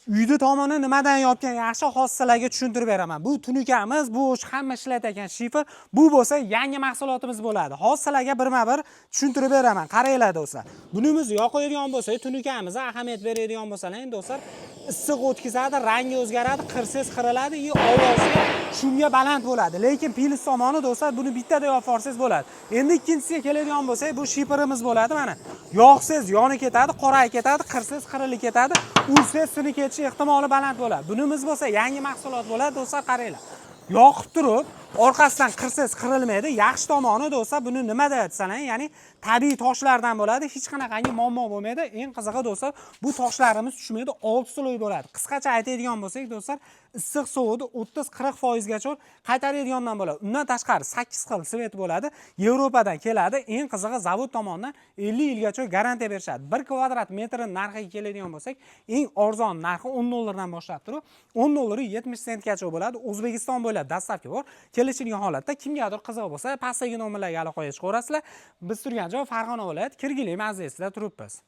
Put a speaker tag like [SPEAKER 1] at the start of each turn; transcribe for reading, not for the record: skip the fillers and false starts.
[SPEAKER 1] Uyni tomini nimadan yopgan yaxshi, hozir sizlarga tushuntirib beraman. Bu tunukamiz, bu o'sha hamma ishlatadigan shifer, bu bo'lsa yangi mahsulotimiz bo'ladi. Hozir sizlarga birma-bir tushuntirib beraman. Qaranglar, do'stlar. Bunimiz yoqadigan bo'lsa, tunukamizga ahamiyat beradigan bo'lsalar, endi, do'stlar, issiq o'tkazadi, rangi o'zgaradi, qirsiz qiriladi и ovozi shunga baland bo'ladi. Lekin plyus tomoni, do'stlar, buni bittada yopib yuborsangiz bo'ladi. Endi ikkinchisiga keladigan bo'lsak, bu shiferimiz bo'ladi mana. Yoqsangiz yonib ketadi, qorayib ketadi, qirsiz qirilib ketadi, ursangiz sinib ketishi ehtimoli baland bo'ladi. Bunimiz bo'lsa yangi mahsulot bo'ladi, do'stlar, qaranglar. Yoqib turib, orqasidan qirsangiz qirilmaydi. Yaxshi tomoni, do'stlar, buni nimada desalar, ya'ni tabiiy toshlardan bo'ladi, hech qanaqangi muammo bo'lmaydi. Eng qizig'i, do'stlar, bu toshlarimiz tushmaydi, 6 слой bo'ladi. Qisqacha aytadigan bo'lsak, do'stlar, issiq sovuqni 30-40 foizgacha qaytaradigandan bo'ladi. Undan tashqari 8 xil цвет bo'ladi. Yevropadan keladi. Eng qizig'i, zavod tomonidan 50 yilgacha garantiya berishadi. 1 kvadrat metri narxiga keladigan bo'lsak, eng arzon narxi 10 dollardan boshlab turib, 10 dollar 70 sentgacha bo'ladi. O'zbekiston bo'ylab доставка bor. Kelishilgan holatda kimgadir qiziq bo'lsa, pastdagi nomerlarga aloqaga chiqaverasizlar. Biz turgan joy Farg'ona viloyati, Kirgili mavzesida turibmiz.